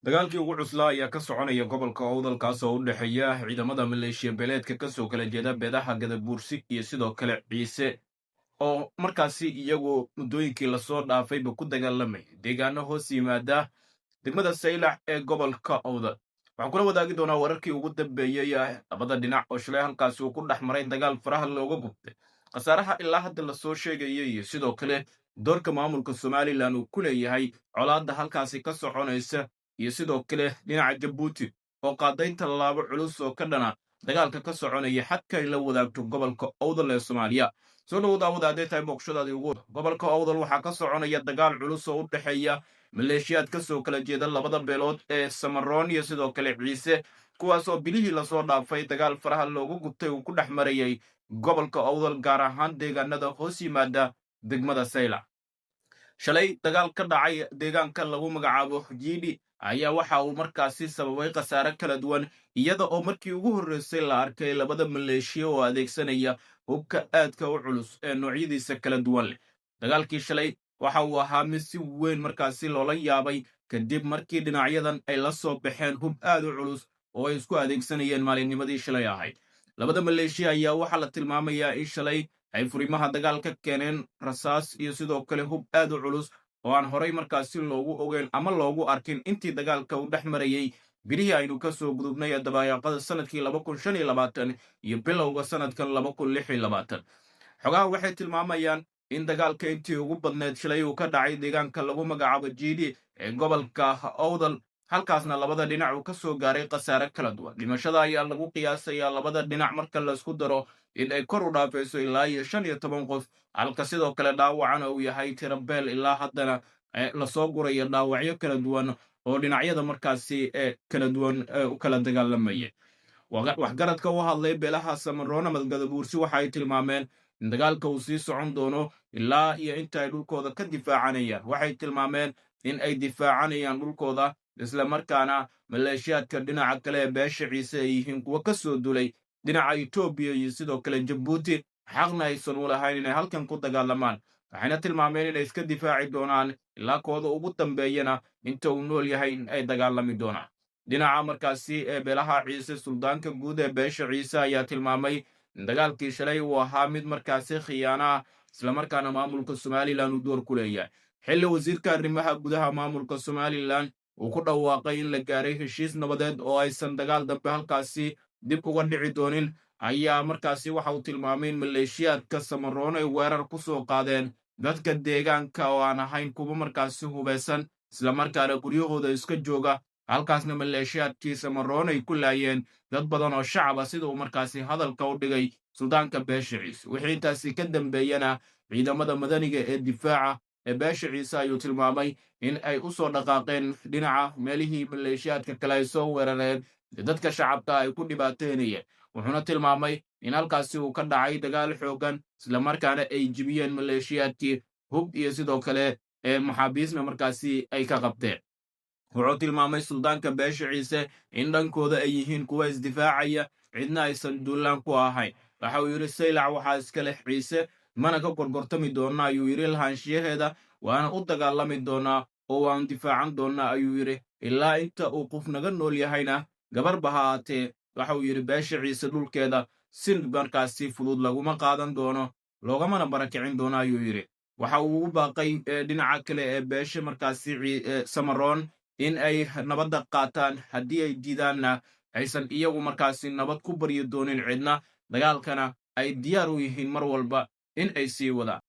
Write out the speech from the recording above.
Dagaalkii ugu cuslaa ayaa ka soconaya gobolka Owdal, kaas oo u dhexeeya ciidamada maleeshiya beeleedka kasoo kala jeeda beelaha Gadabuursi iyo sidoo kale Ciise, oo markaasi iyagu muddooyinkii lasoo dhaafayba ku dagaalamay deegaano hoos yimaada degmada Saylac ee gobolka Owdal. Waxaan kula wadaagi doonaa wararkii ugu dambeeyey labada dhinac oo shalay halkaasi uu ku dhex maray dagaal faraha looga gubtay, khasaaraha ilaa hadda lasoo sheegayay iyo sidoo kale doorka maamulka Somalilan uu ku leeyahay colaadda halkaasi ka soconaysa, iyo sidoo kale dhinaca Jabuuti oo qaaday tallaabo culus oo ka dhana dagaalka ka soconaya xadka ay la wadaagto gobolka Owdal ee Soomaaliya. Soo dhowow daawada, hadday tahay booqshadaadii ugu. Gobolka Owdal waxaa ka soconaya dagaal culus oo u dhexeeya maleeshiyaad ka soo kala jeeda labada beelood ee Samaroon iyo sidoo kale Ciise, kuwaas oo bilihii lasoo dhaafay dagaal faraha loogu gubtay uu ku dhex marayay gobolka Owdal, gaar ahaan deegaanada hoos yimaada degmada Saylac. Shalay dagaal ka dhacay deegaanka lagu magacaabo Jiidhi ayaa waxa uu markaasi sababay khasaare kala duwan, iyada oo markii ugu horreysay la arkay labada maleeshiya oo adeegsanaya hubka aadka u culus ee noocyadiisa kala duwan leh. Dagaalkii shalay waxa uu ahaa mid si weyn markaasi loola yaabay, kadib markii dhinacyadan ay la soo baxeen hub aad u culus oo ay isku adeegsanayeen maalinnimadii shalay ahayd. Labada maleeshiya ayaa waxaa la tilmaamayaa in shalay ay furimaha dagaal ka keeneen rasaas iyo sidoo kale hub aad u culus oo aan horay markaasi loogu ogeyn ama loogu arkin intii dagaalka uu dhex marayey bilihii aynu ka soo gudubnay ee dabayaaqada sanadkii 2025 iyo bilowga sanadkan 2026. Xogaha waxay tilmaamayaan in dagaalka intii ugu badneed shalay uu ka dhacay deegaanka lagu magacaabo Jiidhi ee gobolka Owdal, halkaasna labada dhinac uu ka soo gaaray khasaare kala duwan. Dhimashada ayaa lagu qiyaasayaa labada dhinac marka laisku daro in ay kor u dhaafayso ilaa iyo 15 qof, halka sidoo kale dhaawacana uu yahay tirabeel ilaa haddana lasoo gurayo dhaawacyo kala duwan oo dhinacyada markaasi kala duwan u kala dagaalamayay. Waxgaradka u hadlay beelaha Samaroon ama Gadabuursi waxa ay tilmaameen in dagaalka uu sii socon doono ilaa iyo inta ay dhulkooda ka difaacanayaan. Waxay tilmaameen in ay difaacanayaan dhulkooda, isla markaana maleeshiyaadka dhinaca kale ee beesha Ciise ay yihiin kuwo ka soo dulay dhinaca Etoobiya iyo sidoo kale Jabuuti, xaqna aysan u lahayn inay halkan ku dagaalamaan. Waxayna tilmaameen inay iska difaaci doonaan ilaa kooda ugu dambeeyana inta uu nool yahay in ay dagaalami doonaan. Dhinaca markaasi ee beelaha Ciise, suldaanka guud ee beesha Ciise ayaa tilmaamay in dagaalkii shalay uu ahaa mid markaasi khiyaano ah, islamarkaana maamulka Somalilan uu door ku leeyahay, xilli wasiirka arrimaha gudaha maamulka Somalilan uu ku dhawaaqay in la gaaray heshiis nabadeed oo aysan dagaal dambe halkaasi dib uga dhici doonin. Ayaa markaasi waxa uu tilmaamay in maleeshiyaadka Samaroon ay weerar ku soo qaadeen dadka deegaanka oo aan ahayn kuwa markaasi hubaysan, islamarkaana guryahooda iska jooga, halkaasna maleeshiyaadkii Samaroon ay ku laayeen dad badan oo shacaba, sida uu markaasi hadalka u dhigay suldaanka beesha Ciise. Wixii intaasi ka dambeeyana ciidamada madaniga ee difaaca ee beesha Ciise ayuu tilmaamay in ay u soo dhaqaaqeen dhinaca meelihii maleeshiyaadka kale ay soo weerareen ee dadka shacabka ay ku dhibaateynayeen. Wuxuuna tilmaamay in halkaasi uu ka dhacay dagaal xooggan, islamarkaana ay jibiyeen maleeshiyaadkii, hub iyo sidoo kale ee maxaabiisna markaasi ay ka qabteen. Wuxuu tilmaamay suldaanka beesha Ciise in dhankooda ay yihiin kuwa isdifaacaya, cidna aysan duulaan ku ahayn. Waxa uu yidhi: "Saylac waxaa iska leh Ciise, mana ka gorgortami doonna," ayuu yidhi, "lahaanshiyaheeda, waana u dagaalami doonaa oo waan difaacan doonnaa," ayuu yidhi, "ilaa inta uu qof naga nool yahayna, gabarba ha aatee." Waxa uu yidhi beesha Ciise dhulkeeda si markaasi fudud laguma qaadan doono, loogamana barakicin doono, ayuu yidhi. Waxa uu ugu baaqay dhinaca kale ee beesha markaasi Samaroon in ay nabadda qaataan, haddii ay diidaanna aysan iyagu markaasi nabad ku baryi doonin cidna, dagaalkana ay diyaar u yihiin mar walba in ay sii wadaan.